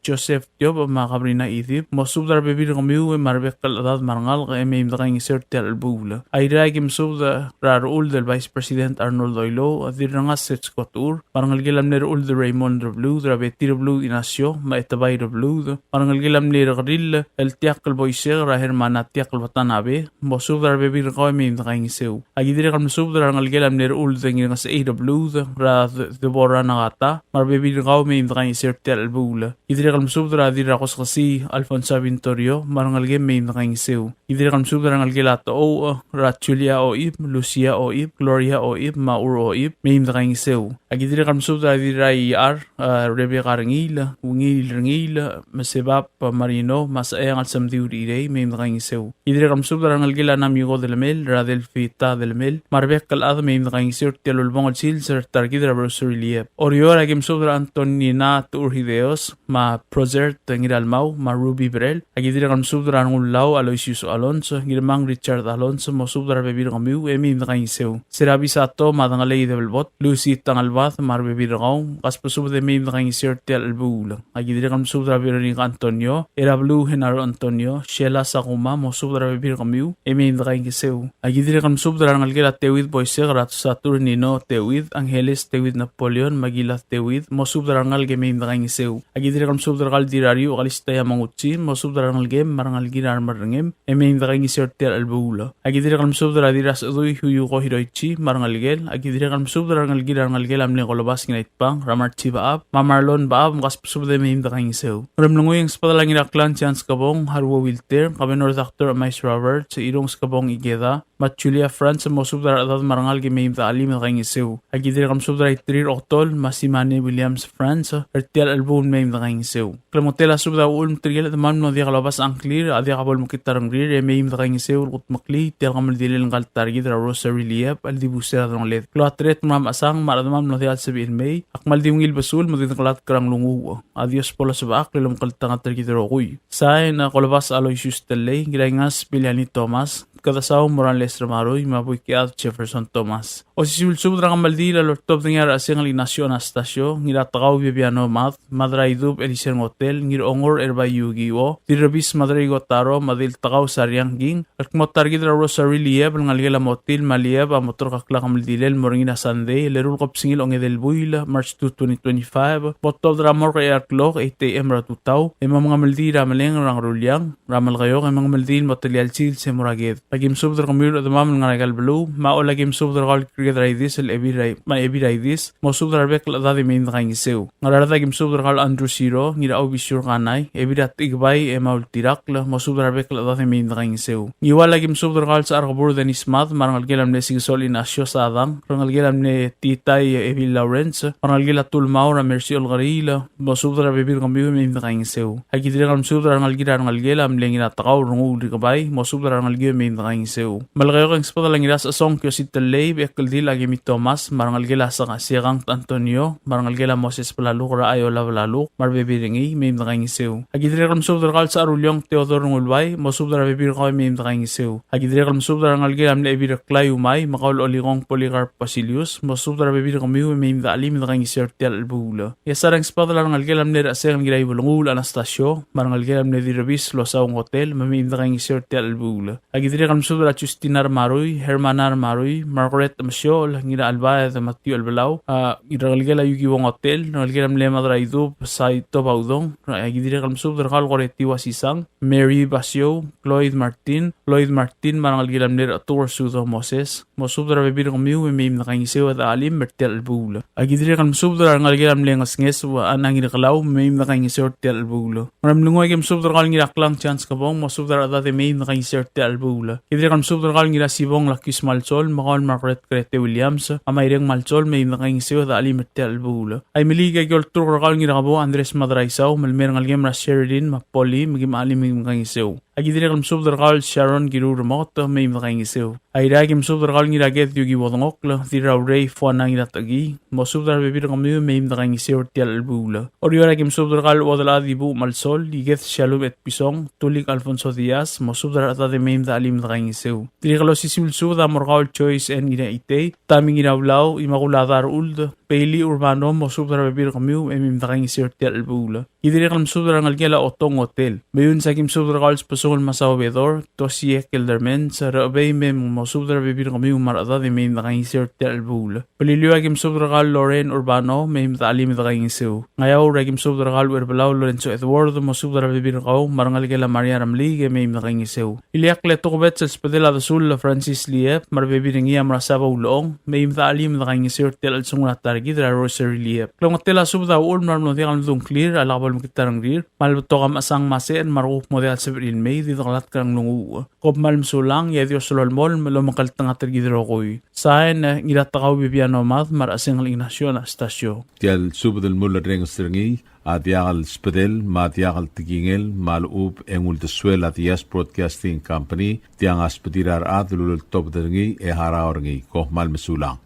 Joseph Tiob, me a Kabrina Idip, mosubed er a rebebil er kemiu, e me a rebek el chedad me a rengalek, e mei me dekaingeseu er tia el chelebuul. Airai a ki mesubed er a Rechuld el Vice President Arnold Oilouch, Dirrengas Setsko Tur, me a rengelekel a mle Rechuld Raymond Rebluud, er a Betty Rebluud Ignacio, me a Etebai Rebluud, me a rengelekel a mle Rekeril el Tiakl Boisek, er a Hermana Tiakl Watanabe, mosubed er a rebebil er kau e mei me dekaingeseu. A ki dirrek el mesubed er a rengelekel a mle Rechuld Ngirngesechei Rebluud, er a De-, Deborah Nagata, me a rebebil er kau e mei me dekaingeseu er tia el chelebuul. Ki dirrek el mesubed er a Dirrakoskesii Alfonso Vintorio, me a rengelekem e mei me dekaingeseu. Ki dirrek el mesubed er a rengelekel a Techouch, er a Julia Oib, Lucia Oib, Gloria Oib, me a Ur Oib, mei me dekaingeseu. A ki dirrek el mesubed er a Dirraiar, a Rebecca Rengiil, Ungil Rengiil, Mesebab Marino, me a Secheang el Semdiu Rirei, mei me dekaingeseu. Ki dirrek el mesubed er a rengelekel a Namiko Delemel, er a Delfita Delemel, me a rebek el chad e mei me dekaingeseu er tia el ulebongel sils er a ta er kid er a Rosary Lieb. Oreor a ki mesubed er a Antonina Tuur Hideos, me a Prosert Ngiralmau, me a Ruby Brel, a ki dirrek el mesubed er a Rengullau Aloysius Alonso, Ngirmang Richard Alonso, mosubed er a rebebil er kemiu, e mei me dekaingeseu. Serabi Sato, me a Dengelei Debelbot, Lucy Tangelbad, me a rebebil er kau, kasbesubed e mei me dekaingeseu er tia el chelebuul. A ki dirrek el mesubed er a Veronica Antonio, er a Blue Genaro Antonio, Sheila Sakuma, mosubed er a rebebil er kemiu, e mei me dekaingeseu. A ki dirrek el mesubed er a rengelekel a Teuid Boisek, er a Saturnino Teuid, Angeles Teuid Napoleon, me a Kila Teuid, mosubed er a rengalek e mei me dekaingeseu. A ki dirrek el mesubed er kau el Dirrariuch Kalista Yamaguchi, mosubed er a rengelekem me a rengelekir a remerrengem, e mei me dekaingeseu er tia el chelebuul. A ki dirrek el mesubed er a Dirrasechedui Huyuko Hiroichi, me a rengelekel, a ki dirrek el mesubed er a rengelekel, a rengelekel a mle Kolobas Ngiraitbang, er a Marchi Bechab, me a Marlon Bechab, mkasbesubed e mei me dekaingeseu. Ngeremlengui e ng sbadel a Ngiraklang Chance Skebong, Haruo Wilter, Governor Doctor Emais Roberts, Irung Skebong Ikeda, me a Julia Franz, mosubed er a rechedad me a rengalek e mei me de chelim e dekaingeseu. A ki dirrek el mesubed er a Iterir Oktol, me a Simane Williams Franz, er tia el chelebuul e mei me dekaingeseu. Klemotel a subed a uchul me tirke el chedemam el mlo diak lobasech a ngklir, a diak bo lemekngit a rengrir, e mei me dekaingeseu el kudmeklii tia el kemeldilel ngka el ta er kid er a Rosary Lieb, el dibus er a delongeled. Klou a tereter me a mechesang, me a rechedemam el mlo diak el sebechir el mei, a kmal di ungil besul, me di denglatk er a nglunguuch. A Dios bo losebechakl el omekngeltengat er kid el rokui. Sain, a Kolobas Aloysius Tellei, Ngiraingas Biliani Thomas, Kedesau Morales Remarui, me a Buikiad Jefferson Thomas. Osisiu el subed er a kemeldiil a loltobed er ngii a Rechesengel Ignacio Anastasio, Ngiratekau Bibiano Mad, Madraidub Elisir Ngotel, Ngirongor Erbai Yukiwo, Dirrebis Madrei Kotaro, me a Diltekau Sariang King, el kmo ta er kid er a Rosary Lieb el ngelekel a Motil me a Lieb a mo terrekokl a kemeldilel el mo er ngii er a Sandei, el eru el kebesengil a ongedei el buil, March two, twenty twenty-five, bo tobed er a morgue er a eai el klok, eight A M er a tutau, e mo mengemeldiil er a Meleng er a Ngeruliang, er a Melekeok, e mengemeldiil el mo telia el sils e mo er a ked. Aki mesubed er kemiu el chedemam el ngar er aika el beluu, me a Ollei aki mesubed er kau el Kirked er a Idis el Ebil er a, me a Ebil er a Idis, mosubed er a rebek el chedad e mei me dekaingeseu. Ngaraard aki mesubed er kau el Andrew Siro, Ngiraubisiu er Kanai, Ebil er a Techikebai, Emma Ultirakl, mosubed er a rebek el chedad e mei me dekaingeseu. Ngiwal aki mesubed er kau el Sechar Kebur Dennis Mad, me a rengelekel a mle Sikesol Ignacio Sadang, rengelekel a mle Titai Ebil Lawrence, me a rengelekel a Tulmau er a Mercy Olkeriil, mosubed er a rebebil er kemiu e mei me dekaingeseu. Aki dirrek el mesubed er a rengelekel a rengelekel a mle Ngiratekau Renguul Rikebai, mosubed er a rengelekiu e mei me dekaingeseu. Melekeok e ng subedel a Ngirasechesong Kiositellei, Bekeldil a Kemi Thomas, me a rengelekel a Seka-, Sekang Antonio, me a rengelekel a Moses Belaluk er a Aiola Belaluk, me a rebebil er ngii, mei me dekaingeseu. Aki dirrek el mesubed er kau el Sechar Uliong Theodore Ngulbai, mosubed er a rebebil er kau e mei me dekaingeseu. Aki dirrek el mesubed er a rengelekel a mle Ebil er Klai Umai, me kau el Olikong Polycarp Basilius, mosubed er a rebebil er kemiu e mei me dechelim e dekaingeseu er tia el chelebuul. E a Sar e ng subedel a rengelekel a mle Recheseng el Ngiraibelenguul Anastasio, me a rengelekel a mle Dirrebis Losau Ngotel, me mei me dekaingeseu er tia el chelebuul. Aki dirrek el mesubed er a Justina Remarui, Hermana Remarui, Margaret Mesiochel, Ngirachelbaed Matthew Elbelau, a, rengelekel a Yukiwo Ngotel, rengelekel a mle Madraidub Saito Baudong, aki dirrek el mesubed er kau el Koreti Wasisang, Mary Basio, Cloyd Martin, Lloyd Martin, me a rengelekel a mle Rechetuker Sudo Moses, mosubed er a rebebil er kemiu e mei me dekaingeseu e dechelim er tia el chelebuul. Aki dirrek el mesubed er a rengelekel a mle Ngesnges Ua Ana Ngirkelau, mei me dekaingeseu er tia el chelebuul. Ngeremlengui aki mesubed er kau el Ngiraklang Chance Kebong, mosubed er a rechedad e mei me dekaingeseu er tia el chelebuul. Aki dirrek el mesubed er kau el Ngirasibong Lakius Malsol, me kau el Margaret Grete Williams, a Maireng Malsol, mei me dekaingeseu e dechelim er tia el chelebuul. Aimeliik aki olturk er kau el Ngirakebou Andres Madraisau, me le mei er a ngelekem er a Sheridan, me a Polly, me kim chelim e kim kaingeseu. Aki dirrek el mesubed er kau el Sharon Kiru Remoket, mei me dekaingeseu. Airai aki mesubed er kau el Ngiraked Yuki Uodengokl, Dirraurei Fuana Ngiratechekii, mosubed er a rebebil er kemiu e mei me dekaingeseu er tia el chelebuul. Oreor aki mesubed er kau el Uodelchad Ibuuch Malsol, Iked Shalom Etpison, Tulik Alfonso Diaz, mosubed er a rechedad e mei me dechelim e dekaingeseu. Dirrek el osisiu el subed a mo er kau el Joyce N. Ngiraitei, Tami Ngiraulau, Immaculada Rechuld, Bailey Urbano, mosubed er a rebebil er kemiu e mei me dekaingeseu er tia el chelebuul. Ki dirrek el mesubed er a rengelekel a Otong Hotel. Meyuns aki mesubed er kau el Sbesungel Masao Bedor, Tosie Keldermans, Rechebei, me mosubed er a rebebil er kemiu me a rechedad e mei me dekaingeseu er tia el chelebuul. Beliliou aki mesubed er kau el Lorraine Urbano, mei me dechelim e dekaingeseu. Ngeaur aki mesubed er kau el Uherbelau Lorenzo Edward, mosubed er a rebebil er kau me a rengelekel a Maria Remeliik e mei me dekaingeseu. Ileakl e tokubets el sbedel a Desull Francis Liep, me a rebebil er ngii a mo er a Saba Ulechong, mei me dechelim e dekaingeseu er tia el chelsengul a ta er kid er a Rosary Liep. Klemengetel a subed a uchul me a re mlo diak el medung a ngklir a lak bo lemekngit a rengrir, me a le betok a mechesang me a secher me a rekuk mo diak el sebechir el mei, di dekelatk er a nglunguuch. Kom kmal mesulang, e a Dios a lolemolem el omekngeltengat er kid el rokui. Sain, Ngiratekau Bibiano Mad, me a Rechesengel Ignacio Anastasio. Tia el subed el mulerrenges er ngii, a diak el sbedel, me a diak el tekingel, me a lechub e ng uldesuel a Diaz Broadcasting Company, tiang a sbedir a rechad el uleltobed er ngii e harau er ngii. Kom kmal mesulang.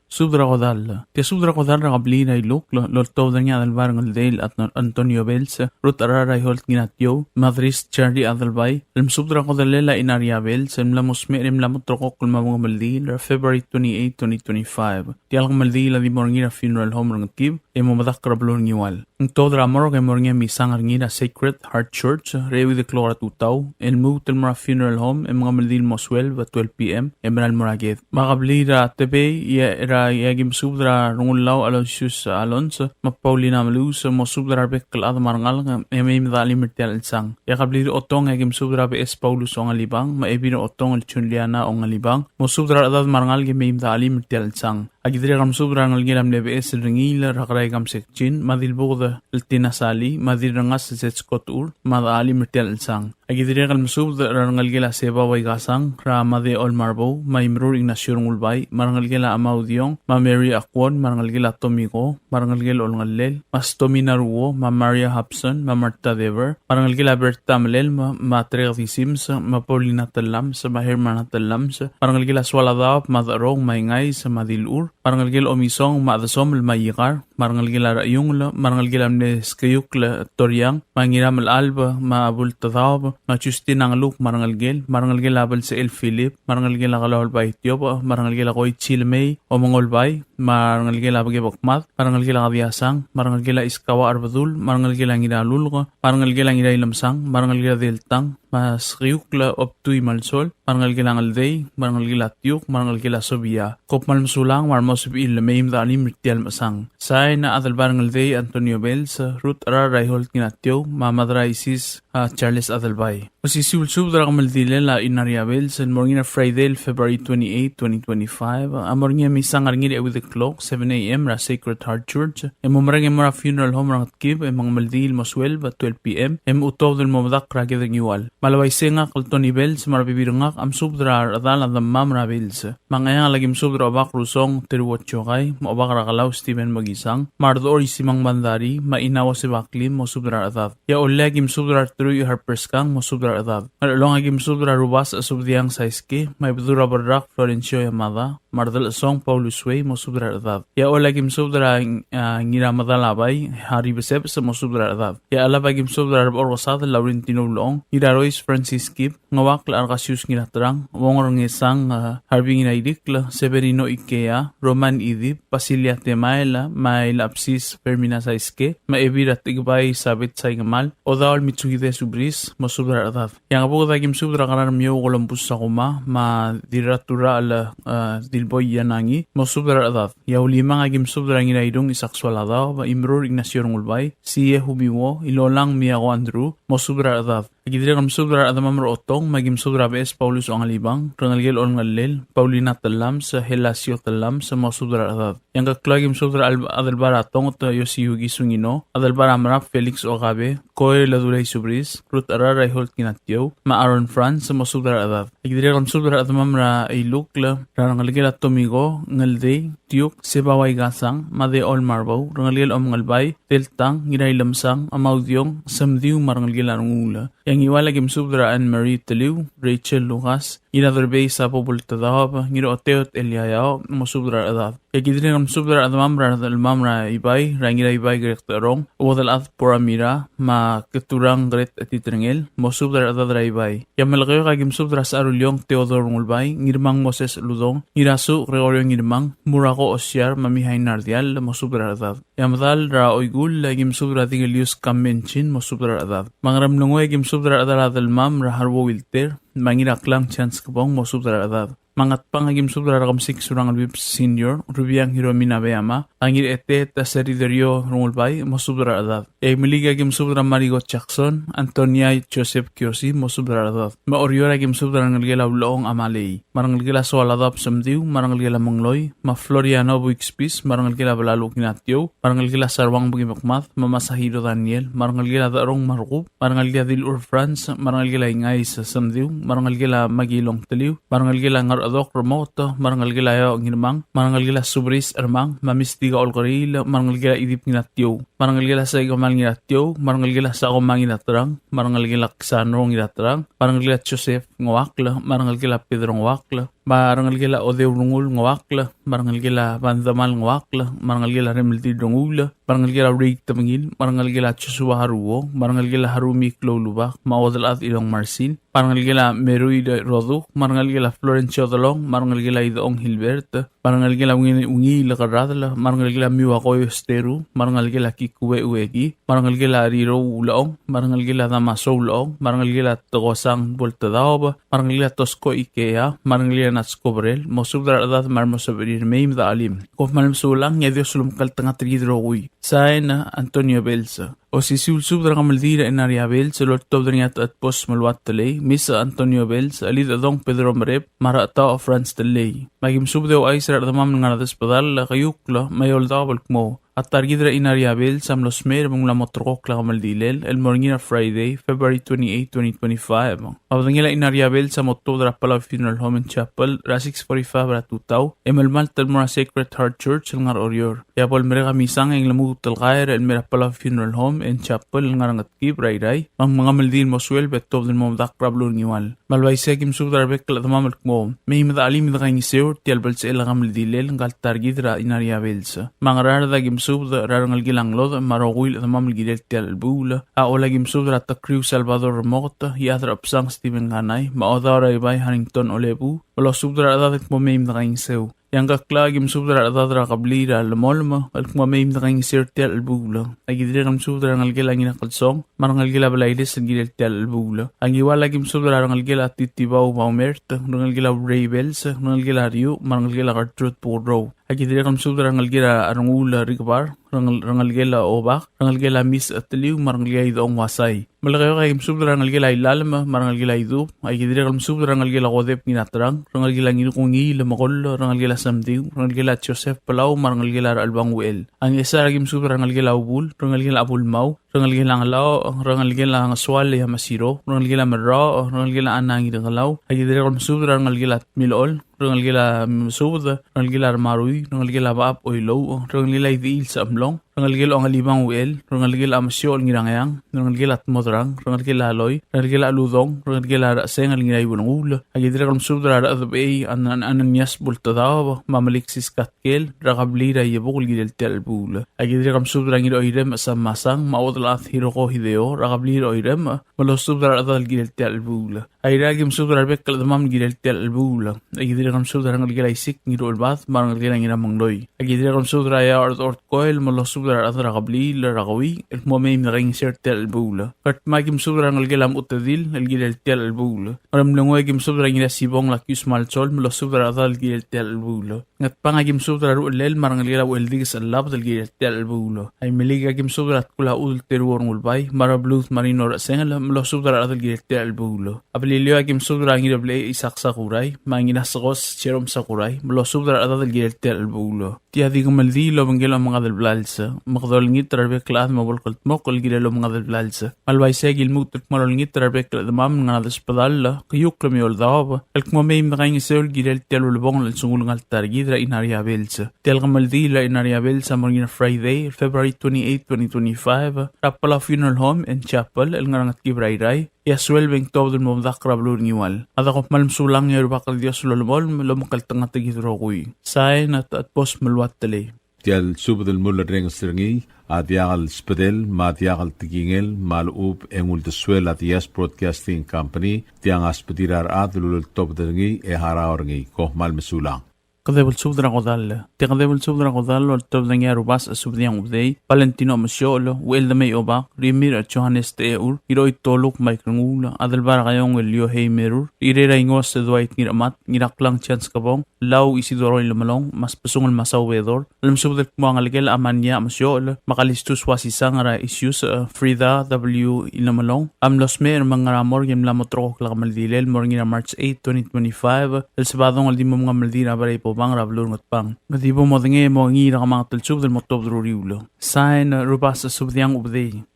Subed er a kodall. Tia subed er a kodall er a kebliil er a Ilukl, el oltobed er ngii a Adelbai er a Ngeldei el Anto-, Antonio Bells, Ruth Cherar er a Iholt Ngiratiou, me a Dris Charlie Adelbai, el mesubed er a kodellel a Inaria Bells, el mla mo smecher e mla mo ulterekokl me a kemeldiil er a February twenty-eight, twenty twenty-five. Tia el kemeldiil a di mo er ngii er a funeral home er a Ngetib, e mo medakl er a beluu er a Ngiwal. Ng tuobed er a morgue e mo er ngii a misang er ngii er a Sacred Heart Church, er a euid el klok er a tutau, el lmuut el mo er a funeral home, e mengemeldiil el mo twelve, twelve P M, e merael el mo er a ked. Me a kebliil er a Tebei, e a, er a, e aki mesubed er a Rengullau Aloysius Alonso, me a Paulina Melus, mosubed er a rebek el chad me a rengalek, e mei me dechelim er tia el chelsang. E a kebliil er a Otong, e aki mesubed er a Beches Paulus Ongalibang, me a Ebil er a Otong el Juliana Ongalibang, mosubed er a rechedad me a rengalek e mei me dechelim er tia el chelsang. Aki dirrek el mesubed er a rengelekel a mle Beches el Rengiil er a Kerai Kamsek Chin, me a Dilbuked el Tina Sali, me a Dirrengas el Setsko Techur, me dechelim er tia el chelsang. Aki dirrek el mesubed er a rengelekel a Seba Uaikasang, er a Made Olmarbou, me a Imrur Ignacio Rengulbai, me a rengelekel a Amau Diong, me a Mary Akwon, me a rengelekel a Tomiko, me a rengelekel Olngellel, me a Stomi Naruo, me a Maria Hobson, me a Martha Dever, me a rengelekel a Berta Melel, me a, me a Trek Disims, me a Paulina Telams, me a Hermana Telams, me a rengelekel a Sualadaob, me a Decherong, me a Ingais, me a Dilur, me a rengelekel Omisong, me a Chedesomel, me a Ikar, me a rengelekel a Rechiungel, me a rengelekel a mle Skeiukl Toriang, me a Ngiramelalb, me a Bultedaob, me a Justin Angeluk, me a rengelekel, me a rengelekel a Belsechel Philip, me a rengelekel a Kelaulbai Tiob, me a rengelekel a Koichi Lemei, Omengolbai, me a rengelekel a Bekebekmad, me a rengelekel a Kadiasang, me a rengelekel a Iskawa Arbedul, me a rengelekel a Ngiralulk, me a rengelekel a Ngirailemsang, me a rengelekel a Deltang, me a Skeiukl Obtui Malsol, me a rengelekel a Ngeldei, me a rengelekel a Tiuk, me a rengelekel a Sobia. Kom kmal mesulang, me a re mo sebechir el mei me dechelim er tia el mechesang. Sain a Adelbai er a Ngeldei Antonio Bells, Ruth Cherar er a Iholt Ngiratiou, me a Madraisis, a Charles Adelbai. Osisiu el subed er a kemeldilel a Inaria Bells el mo er ngii er a Friday el February twenty-eight, twenty twenty-five. A mo er ngii a misang er ngii er a euid el klok, seven a.m. er a Sacred Heart Church. E mo mereng e mo er a funeral home er a Ngetkib, e me a kemeldiil el mo sueleb, twelve p.m. E mo tuobed el mo medakl er a Ked er a Ngiwal. Me a le uaisei ngak el Tony Bells me a rebebil er ngak a mesubed er a rechedal a demam er a Bells. Me a Ngcheangel a ki mesubed er a Obak Rusong Teruo Chokai, me a Obak er a Kelau Steven Mekisang, me a Redechor Isimang Bandari, me a Inauo Sebaklim, mo subed er a rechedad. E a Ollei a ki mesubed er a Reteruich Harper Skang, mo subed er a rechedad. Ngerchelong a ki mesubed er a Rubasech Subediang Saiske, me a Ibedul er a Berrak Florencio Yamada, me a Redelchesong Paulus Wei, mo subed er a rechedad. E a Ollei a ki mesubed er a, a, Ngiramedalabai Harry Besebes, mo subed er a rechedad. E a Chelab a ki mesubed er a Rebechor Kesadel Laurentino Ulechong, Ngirarois Francis Kib, Ngeuakl Argasius Ngiraterang, Uong er Ngesang, a, Harvey Ngirairikl, Severino Ikea, Roman Idip, Basilia Temael, me a Ilapsis Fermina Saiske, me a Ebil er a Tekebai Sabet Saikemal, Odaol Mitsuhide Subris, mo subed er a rechedad. E a Ngebuked a ki mesubed er a Kerar Miou Columbus Sakuma, me a Dirraturachel, a, Dilboi Ianangi, mo subed er a rechedad. E a Ulimang a ki mesubed er a Ngirairung Isaac Sualadaob, Imrur Ignacio Rengulbai, Sie Humiwo, Ilolang Miako Andrew, mo subed er a rechedad. A ki dirrek el mesubed er a rechedemam er a Otong, me a ki mesubed er a Beches Paulus Ongalibang, rengelekel Olngellel, Paulina Tellames, Helasio Tellames, mo subed er a rechedad. E a Ngkeklau a ki mesubed er a Adel-, Adelbai er a Tonget Yosiuki Sungino, Adelbai er a Merab Felix Okabe, Koe Ledulei Subris, Ruth Errar, Reinhold Kinatiou, me a Aaron Franz, mo subed er a rechedad. A ki dirrek el mesubed er a rechedemam er a Ilukl, er a rengelekel a Tomiko, Ngeldei, Tiuk, Seba Waikasang, me a Deol Marbou, rengelekel Omengelbai, Teltang, Ngirailemsang, Amaudiong, Semdiu, me a rengelekel a Renguul. E a Ngiwal a ki mesubed er a Anne Marie Teliu, Rachel Lucas, Ngiraderbei Sabo Bultedaob, Ngiraoteot Eliaiao, mo subed er a rechedad. E a ki dirrek el mesubed er a rechedemam er a redechelemam er a Ibai, er a Ngiraibai Grek Terong, Uodelchad Poramira, me a Keturang Gret Titerengel, mo subed er a rechedad er a Ibai. E a Melekeok a ki mesubed er a Secharuleong Theodore Ngulbai, Ngirmang Moses Ludong, Ngirasuch Gregorio Ngirmang, Murako Osiar, me a Mihai Nardial, mo subed er a rechedad. E a Medal er a Oikull a ki mesubed er a Dingelius Kammenchin, mo subed er a rechedad. Me a Ngeremlengui a ki mesubed er a rechedal a Delmam er a Haruo Wilter, me a Ngiraklang Chance Kebong, mo subed er a rechedad. Me a Ngatpang a ki mesubed er a Rekemesik Surangel Whipps Senior, Rubiang Hiromi Nabeyama, a Ngirchetet a Seriderio Rengulbai, mo subed er a rechedad. E a Imeliik a ki mesubed er a Mariko Jackson, Antonia Joseph Kiosi, mo subed er a rechedad. Me a Oreor a ki mesubed er a rengelekel a Ulechong Amalei, me a rengelekel a Soaladab Semdiu, me a rengelekel a Mengloi, me a Floriano Buikspis, me a rengelekel a Belalu Kinatiou, me a rengelekel a Sarwang Bekimekmad, me a Masahiro Daniel, me a rengelekel a Decherong Markub, me a rengelekel a Dilur Franz, me a rengelekel a Ingais Semdiu, me a rengelekel a Makilong Teliu, me a rengelekel a Ngerchedok Remoto, me a rengelekel a Eo Ngirmang, me a rengelekel a Subris Ermang, me a Mistika Olkeriil, me a rengelekel a Idip Ngiratiou, me a rengelekel a Saikomal Ngiratiou, me a rengelekel a Sakoma Ngiraterang, me a rengelekel a Ksano Ngiraterang, me a rengelekel a Joseph Ngeuakl, me a rengelekel a Pedro Ngeuakl, me a rengelekel a Odeu Rengul Ngeuakl, me a rengelekel a Bandamal Ngeuakl, me a rengelekel a Remeldil Renguul, me a rengelekel a Urei Temengil, me a rengelekel a Joshua Haruo, me a rengelekel a Harumi Kloulubak, me a Odelchad Ilong Marsin, me a rengelekel a Merui Roduk, me a rengelekel a Florencio Delong, me a rengelekel a Idechong Hilbert, me a rengelekel a Ungi, Ungi Lekerradel, me a rengelekel a Miuakoi Osteru, me a rengelekel a Kikue Ueki, me a rengelekel a Rirou Ulechong, me a rengelekel a Damaso Ulechong, me a rengelekel a Tekosang Bultedaob, me a rengelekel a Tosko Ikea, me a rengelekel a Natsko Berel, mo subed er a rechedad me a remo sebechir, mei me de chelim. Kom kmal mesulang, e a Dios a lomekngeltengat er kid el rokui. Sain, Antonio Bells. Osisiu el subed er a kemeldiil er a Inaria Bells el oltobed er ngii a Techedbos Meluat Telei, Misech Antonio Bells, Elidechedong Pedro Merep, me a Rechetaoch Franz Telei. Me a ki mesubed e ouchais er a rechedemam el ngar er a Desbedall, Keiukl, me a Eouldaob el kmo a ta er kid er a Inaria Bells a mlo smecher me ng mla mo terrekokl a kemeldilel el mo er ngii er a Friday, February twenty-eight, twenty twenty-five. Me a bedengel a Inaria Bells a mo tuobed er a Palau Funeral Home and Chapel er a six forty-five er a tutau, e melemalt el mo er a Sacred Heart Church el ngar er a Oreor. E a bo lemerek a misang e ng lmuut el kaer el mei er a Palau Funeral Home and Chapel el ngar er a Ngetkib er a Irrai, me ng mengemeldiil el mo sueleb e tuobed el mo medakl er a beluu er a Ngiwal. Me a le uaisei e aki mesubed er a rebek el chedemam el kmo mei me de chelim e de kaingeseu er tia el belsechel a kemeldilel ngka el ta er kid er a Inaria Bells. Me a Ngaraard e aki mesubed er a rengelekel a Ngelodech me a rokui el chedemam el kirel tia el chelebuul. A Ollei e aki mesubed er a Tekriu Salvador Remoket, Iechad er a Chebsang Stephen Kanai, me a Odaol er a Ibai Harrington Olebuu, me losubed er a rechedad el kmo mei me de kaingeseu. E a Ngkeklau e aki mesubed er a rechedad er a kebliil er a Lemolem el kmo mei me de kaingeseu er tia el chelebuul. Aki dirrek el mesubed er a rengelekel a Ngirakelsong me a rengelekel a Belailes el kirel tia el chelebuul. A Ngiwal e aki mesubed er a rengelekel a Titibau Baumert, rengelekel a Urei Bells, rengelekel a Riu, me a rengelekel a Gertrude Bukurrou. Aki dirrek el mesubed er a rengelekel a Renguul Rikebar, rengel-, rengelekel a Obak, rengelekel a Mis Cheteliu, me a rengelekel a Idong Wasai. Melekeok a ki mesubed er a rengelekel a Ilalem, me a rengelekel a Idub, a ki dirrek el mesubed er a rengelekel a Kodep Ngiraterang, rengelekel a Ngirkungiil Mekoll, rengelekel a Semdiu, rengelekel a Joseph Palau, me a rengelekel a Rechelbang Uchel. A Ngchesar a ki mesubed er a rengelekel a Ubul, rengelekel a Bulmau, rengelekel a Ngelaoch, rengelekel a Ngesual e a Masiro, rengelekel a Merraoch, rengelekel a Ana Ngirkelau, a ki dirrek el mesubed er a rengelekel a Milechol, rengelekel a Mesubed, rengelekel a Remarui, rengelekel a Bechab Oilouch, rengelekel a Idechiil Sechemlong, rengelekel a Ongelibang Uchel, rengelekel a Mesiochel Ngirangeang, rengelekel a Tmodrang, rengelekel a Loi, rengelekel a Ludong, rengelekel a Rechesengel Ngiraibulenguul, a ki dirrek el mesubed er a Rechedebechei An-, An-, Ananias Bultedaob, me a Meliksis Katkel, er a kebliil er a Iebukel el kirel tia el chelebuul. A ki dirrek el mesubed er a Ngiroirem Sam Masang, me a Uodelchad Hiroko Hideo, er a kebliil er a Oirem, me losubed er a rechedad el kirel tia el chelebuul. Airai a ki mesubed er a rebek el chedemam el kirel tia el chelebuul. A ki dirrek el mesubed er a rengelekel a Isik Ngiruchelbad, me a rengelekel a Ngiramengloi. A ki dirrek el mesubed er a Eaord Ortkoel, me losubed er a rechedad er a kebliil er a Keui, el kmo mei me dekaingeseu er tia el chelebuul. Ngardmau a ki mesubed er a rengelekel a Mechutedil, el kirel tia el chelebuul. Ngeremlengui a ki mesubed er a Ngirasibong Lakius Malsol, me losubed er a rechedad el kirel tia el chelebuul. Ngatpang a ki mesubed er a Ruchellel me a rengelekel a Ucheldikes el Chelabed el kirel tia el chelebuul. Aimeliik a ki mesubed er a Tkul a Chudel Teruo Rengulbai, me a Rebluud Marino Rechesengel, me losubed er a rechedad el kirel tia el chelebuul. A Beliliou a ki mesubed er a Ngirablechei Isaac Sakurai, me a Ngirasekos Jerome Sakurai, me losubed er a rechedad el kirel tia el chelebuul. Tia di kemeldiil el obengkel a omengad el blals, me kede olengit er a rebek el chad me bo el kldmokl el kirel omengad el blals. Me a le uaisei e ki lmuut el kmal olengit er a rebek el chedemam el ngar er a desbedall, keiukl me a eou el daob, el kmo mei me dekaingeseu el kirel tia el ulebongel el osengel ngalek er kid er a Inaria Bells. Tia el kemeldiil er a Inaria Bells a mo er ngii er a Friday, February twenty-eight, twenty twenty-five, er a Palau Funeral Home and Chapel, el ngar er a Ngetkib er a Irrai, e a sueleb e ng tuobed el mo medakl er a beluu er a Ngiwal. A dako kmal mesulang e a Rubak el Dios a lolemolem el omekngeltengat er kid el rokui. Sain a Techedbos Meluat Telei. Tia el subed el mulerrenges er ngii a diak el sbedel me a diak el tekingel me a lechub e ng uldesuel a Diaz Broadcasting Company, tiang a sbedir a rechad el uleltobed er ngii e harau er ngii. Kom kmal mesulang. Kedeb el subed er a kodall. Tia kedeb el subed er a kodall a oltobed er ngii a Rubasech Subediang Ubedei, Valentino Mesiochel, Ucheldemei Obak, Rimirch Johannes Techeur, Iroi Toluk Mike Renguul, Adelbai er a Kaiong el Yohei Merur, Irei er a Ingos Dwight Ngiramat, Ngiraklang Chance Kebong, Lau Isidoro Ilemelong, me a Sbesungel Masau Bedor, el mesubed el kmo a ngelekel a Mania Mesiochel, me a Kalistus Wasisang er a Isius, e, Frida W. Ilemelong, a mlo smecher me ng ngar er a morgue e mla mo terrekokl a kemeldilel el mo er ngii er a March eight, twenty twenty-five, el Sebadong el di mo mengemeldiil er a Berai Bobang er a beluu er a Ngatpang. Me di bo modengei e mo ngii er a kemanget el subed el mo tuobed er a uriul. Sain, Rubasech Subediang Ubedei.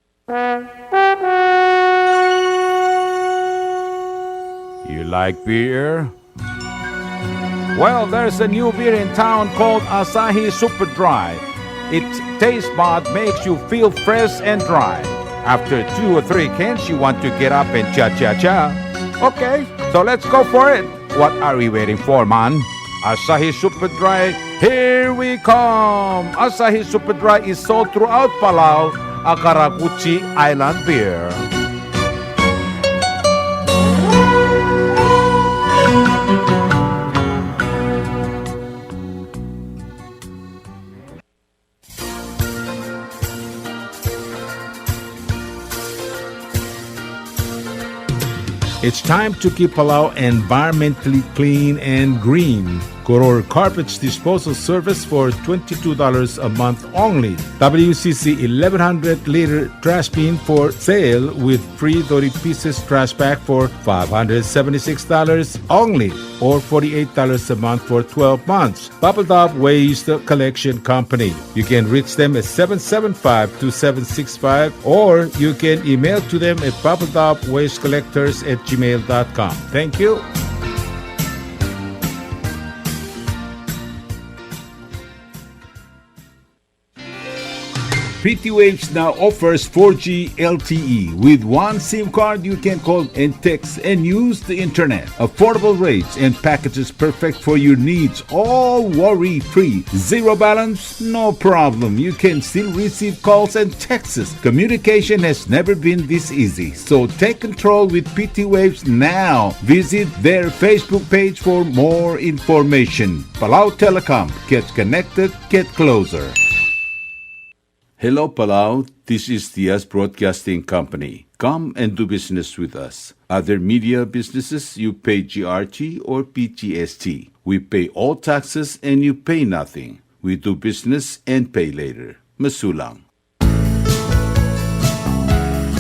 You like beer? Well, there's a new beer in town called Asahi Super Dry. Its taste bud makes you feel fresh and dry. After two or three cans, you want to get up and cha-cha-cha. Okay, so let's go for it. What are we waiting for, man? Asahi Super Dry, here we come! Asahi Super Dry is sold throughout Palau, a karakuchi island beer. It's time to keep Palau environmentally clean and green. Koror Garbage Disposal Service for twenty-two dollars a month only. W C C eleven hundred liter trash bin for sale with free thirty pieces trash bag for five hundred seventy-six dollars only, or forty-eight dollars a month for twelve months. Babeldaob Waste Collection Company. You can reach them at seven seven five, two seven six five, or you can email to them at babeldaob waste collectors at gmail dot com. Thank you. P T Waves now offers four G L T E. With one SIM card, you can call and text and use the internet. Affordable rates and packages perfect for your needs, all worry-free. Zero balance? No problem. You can still receive calls and texts. Communication has never been this easy. So take control with P T Waves now. Visit their Facebook page for more information. Palau Telecom. Get connected. Get closer. Hello, Palau. This is Diaz Broadcasting Company. Come and do business with us. Other media businesses, you pay G R T or P G S T. We pay all taxes and you pay nothing. We do business and pay later. Mesulang.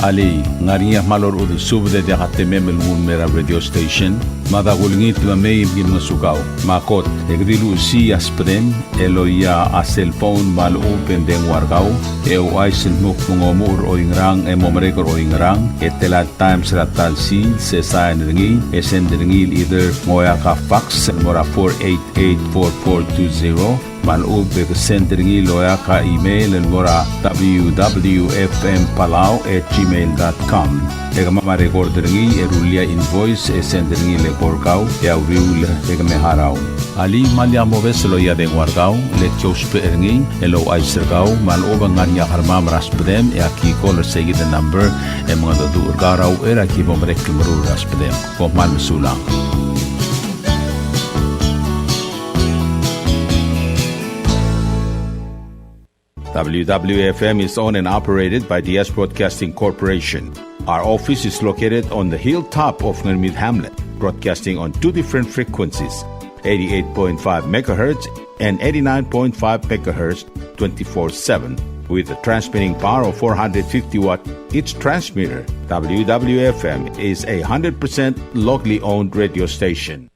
Alii, ng ngar er ngii a kmal orechudel subed e diak a temem el nguu el mei er a radio station? Mada kulengit me mei me ki mngesukau. Me a kot, e ke di luchesii a subedem el oia a cell phone me a lechub e ng dengua er kau, e ouchais el dmu kmo ng omuchel er oingerang e mo merek er oingerang, e tela el times er a ta el sils, e sain er ngii, e send er ngii el either ng oeak a fax el mo er a four eight eight four four two zero, me a lechub e ke send er ngii el oeak a email el mo er a W W F M Palau at gmail dot com. E kemam a record er ngii e rullii a invoice e send er ngii el eko er kau e a uriul e ke me harau. Alii, me lak mobes el oia dengua er kau, le ki ousbech er ngii el ouchais er kau, me a lechub e ng ngar er ngii a kermam er a subedem e aki call er seikid el number e mengedecheduch er kau er a uchei er a ki bo merek el meruul er a subedem. Kom kmal mesulang. W W F M is owned and operated by Diaz Broadcasting Corporation. Our office is located on the hilltop of Ngermid Hamlet, broadcasting on two different frequencies, eighty-eight point five megahertz and eighty-nine point five megahertz, twenty-four seven, with a transmitting power of four hundred fifty watt each transmitter. W W F M is a hundred percent locally owned radio station.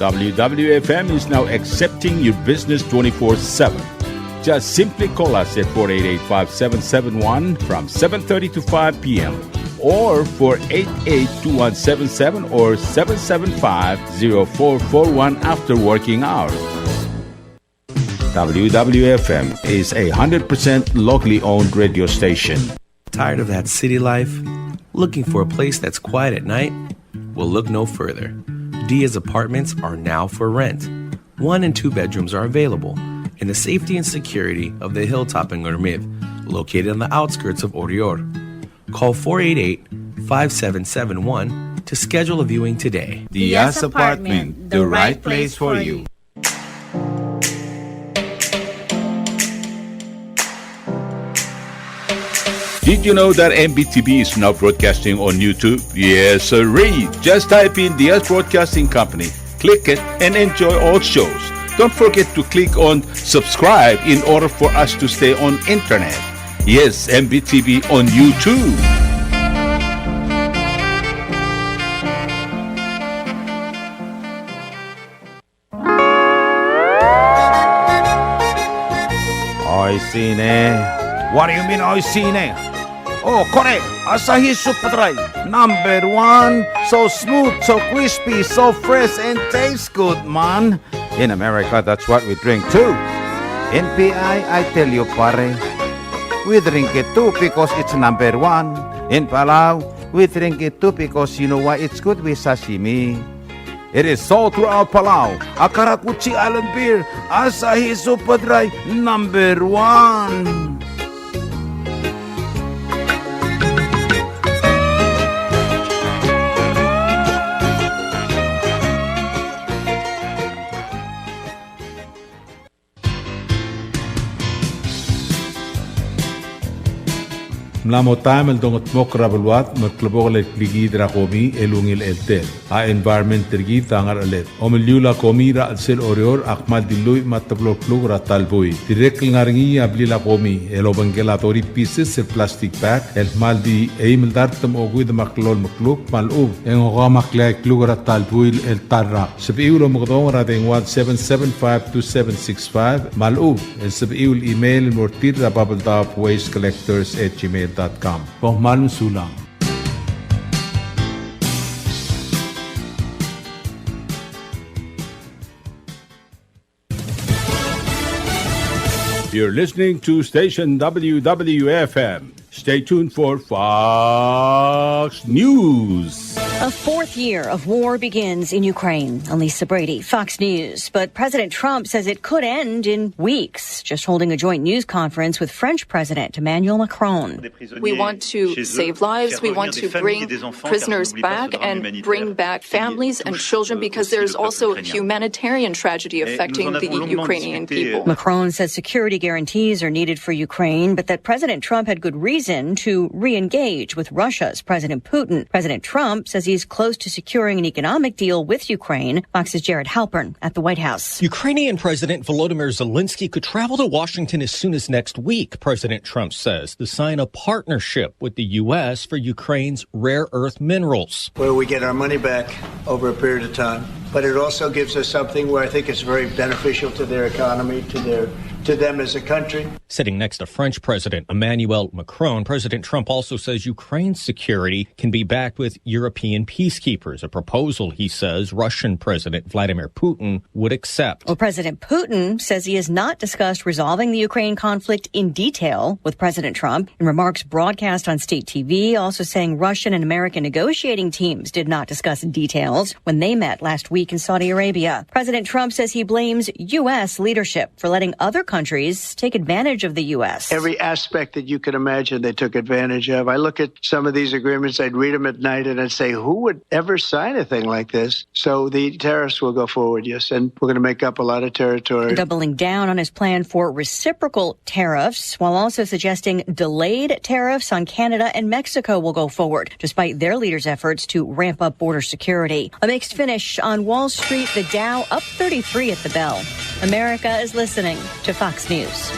W W F M is now accepting your business twenty-four seven. Just simply call us at four eight eight, five seven seven one from seven thirty to five P M, or four eight eight, two one seven seven or seven seven five, zero four four one after working hours. W W F M is a hundred percent locally owned radio station. Tired of that city life? Looking for a place that's quiet at night? Well, look no further. Diaz Apartments are now for rent. One and two bedrooms are available in the safety and security of the hilltop in Ngermid, located on the outskirts of Oreor. Call four eight eight, five seven seven one to schedule a viewing today. Diaz Apartment, the right place for you. Did you know that M B T V is now broadcasting on YouTube? Yes, sirree. Just type in Diaz Broadcasting Company, click it, and enjoy all shows. Don't forget to click on subscribe in order for us to stay on internet. Yes, M B T V on YouTube. Oishii ne. What do you mean, oishii ne? Oh, kore, Asahi Super Dry, number one. So smooth, so crispy, so fresh, and tastes good, man. In America, that's what we drink too. In P I, I tell you, pare, we drink it too because it's number one. In Palau, we drink it too because you know why? It's good with sashimi. It is sold throughout Palau. A karakuchi island beer, Asahi Super Dry, number one. Ng mla mo taem el dongedmokl er a beluad me klebokel el klikiid er a komi el ungil cheltel. A environment er kid a ngercheled. Omeliul a komi er a chelsel Oreor a kmal di lluich me a teblo el kluk er a ta el buil. Dirrek el ngar er ngii a blil a komi el obengkel a thirty pieces el plastic bag el kmal di eim el dart me a okeuid me a kllolem el kluk me a lechub e ng okeim a kleai el kluk er a ta el buil el ta el rak. Sebechiu el omekedong er a dengua el seven seven five two seven six five me a lechub e sebechiu el email el mo er tir er a Babeldaob waste collectors at gmail dot com. Kom kmal mesulang. You're listening to station W W F M. Stay tuned for Fox News. A fourth year of war begins in Ukraine. I'm Lisa Brady, Fox News. But President Trump says it could end in weeks, just holding a joint news conference with French President Emmanuel Macron. We want to save lives. We want to bring prisoners back and bring back families and children, because there is also a humanitarian tragedy affecting the Ukrainian people. Macron says security guarantees are needed for Ukraine, but that President Trump had good reason to re-engage with Russia's President Putin. President Trump says He's close to securing an economic deal with Ukraine. Fox's Jared Halpern at the White House. Ukrainian President Volodymyr Zelensky could travel to Washington as soon as next week, President Trump says, to sign a partnership with the U S for Ukraine's rare earth minerals. Where we get our money back over a period of time, but it also gives us something where I think it's very beneficial to their economy, to their, to them as a country. Sitting next to French President Emmanuel Macron, President Trump also says Ukraine's security can be backed with European peacekeepers, a proposal he says Russian President Vladimir Putin would accept. Well, President Putin says he has not discussed resolving the Ukraine conflict in detail with President Trump in remarks broadcast on state T V, also saying Russian and American negotiating teams did not discuss details when they met last week in Saudi Arabia. President Trump says he blames U S leadership for letting other countries take advantage of the U S. Every aspect that you could imagine, they took advantage of. I look at some of these agreements, I'd read them at night, and I'd say, "Who would ever sign a thing like this?" So the tariffs will go forward, yes, and we're gonna make up a lot of territory. Doubling down on his plan for reciprocal tariffs, while also suggesting delayed tariffs on Canada and Mexico will go forward, despite their leaders' efforts to ramp up border security. A mixed finish on Wall Street, the Dow up thirty-three at the bell. America is listening to Fox News.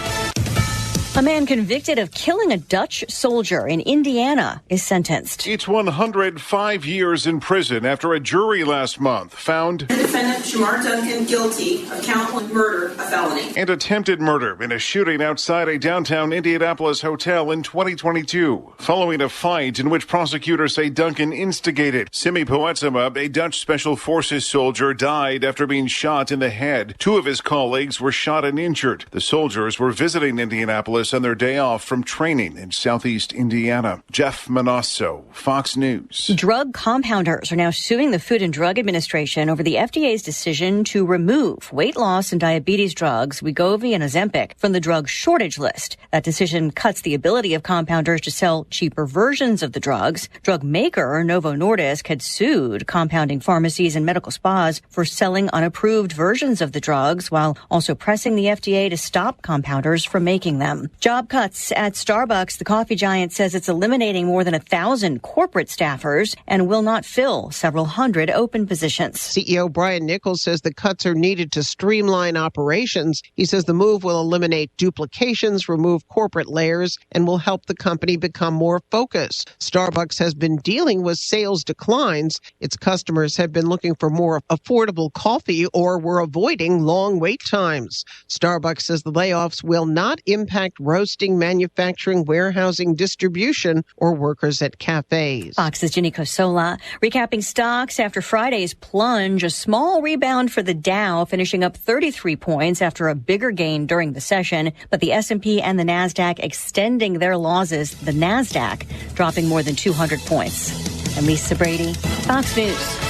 A man convicted of killing a Dutch soldier in Indiana is sentenced. It's one hundred five years in prison after a jury last month found the defendant, Shamar Duncan, guilty of count one murder, a felony, and attempted murder in a shooting outside a downtown Indianapolis hotel in twenty twenty-two, following a fight in which prosecutors say Duncan instigated. Simi Poetsema, a Dutch Special Forces soldier, died after being shot in the head. Two of his colleagues were shot and injured. The soldiers were visiting Indianapolis on their day off from training in southeast Indiana. Jeff Monosso, Fox News. Drug compounders are now suing the Food and Drug Administration over the F D A's decision to remove weight loss and diabetes drugs Wegovy and Ozempic from the drug shortage list. That decision cuts the ability of compounders to sell cheaper versions of the drugs. Drug maker Novo Nordisk had sued compounding pharmacies and medical spas for selling unapproved versions of the drugs, while also pressing the F D A to stop compounders from making them. Job cuts at Starbucks. The coffee giant says it's eliminating more than a thousand corporate staffers and will not fill several hundred open positions. C E O Brian Nichols says the cuts are needed to streamline operations. He says the move will eliminate duplications, remove corporate layers, and will help the company become more focused. Starbucks has been dealing with sales declines. Its customers have been looking for more affordable coffee or were avoiding long wait times. Starbucks says the layoffs will not impact roasting, manufacturing, warehousing, distribution, or workers at cafes. Fox's Jenny Cosola. Recapping stocks after Friday's plunge, a small rebound for the Dow, finishing up thirty-three points after a bigger gain during the session. But the S and P and the Nasdaq extending their losses, the Nasdaq dropping more than two hundred points. I'm Lisa Brady, Fox News.